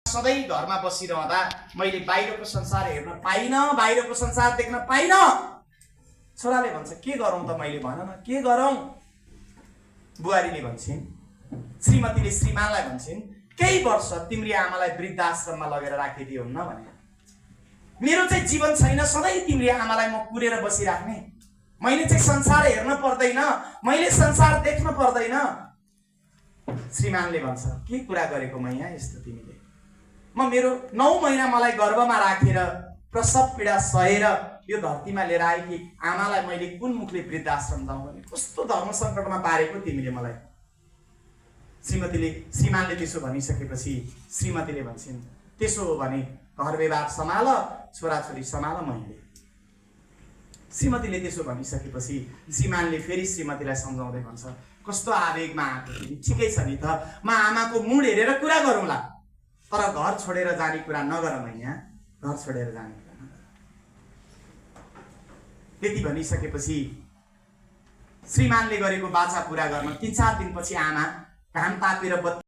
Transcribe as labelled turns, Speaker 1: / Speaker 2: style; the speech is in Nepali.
Speaker 1: सधैँ घरमा बसिरहँदा मैले बाहिरको संसार हेर्न पाइनँ, बाहिरको संसार देख्न पाइनँ। छोराले भन्छ के गरौँ त, मैले भन न के गरौँ। बुहारीले भन्छन्, श्रीमतीले श्रीमानलाई भन्छन्, केही वर्ष तिम्री आमालाई वृद्धाश्रममा लगेर राखिदियो हुन्न भने। मेरो चाहिँ जीवन छैन सधैँ तिम्री आमालाई म कुरेर बसिराख्ने। मैले चाहिँ संसार हेर्न पर्दैन, मैले संसार देख्न पर्दैन। श्रीमानले भन्छ के कुरा गरेको मैया यस्तो तिमीले। म मेरो 9 महिना मलाई गर्भमा राखेर प्रसव पीडा सहेर यो धरतीमा लिएर आएकी आमालाई मैले कुन मुखले वृद्धाश्रम जाउँ भने। कस्तो धर्म सङ्कटमा पारेको तिमीले मलाई। श्रीमानले त्यसो भनिसकेपछि श्रीमतीले भन्छन् त्यसो हो भने घर व्यवहार सम्हाल, छोराछोरी सम्हाल मैले। श्रीमतीले त्यसो भनिसकेपछि श्रीमानले फेरि श्रीमतीलाई सम्झाउँदै भन्छ कस्तो आवेगमा आएको तिमी। ठिकै छ नि त, म आमाको मुड हेरेर कुरा गरौँला, तर घर छोडेर जाने कुरा नगर मैया, घर छोडेर जाने कुरा नगर। त्यति भनिसकेपछि श्रीमानले गरेको बाचा पुरा गर्न 3-4 दिनपछि आमा घाम तापेर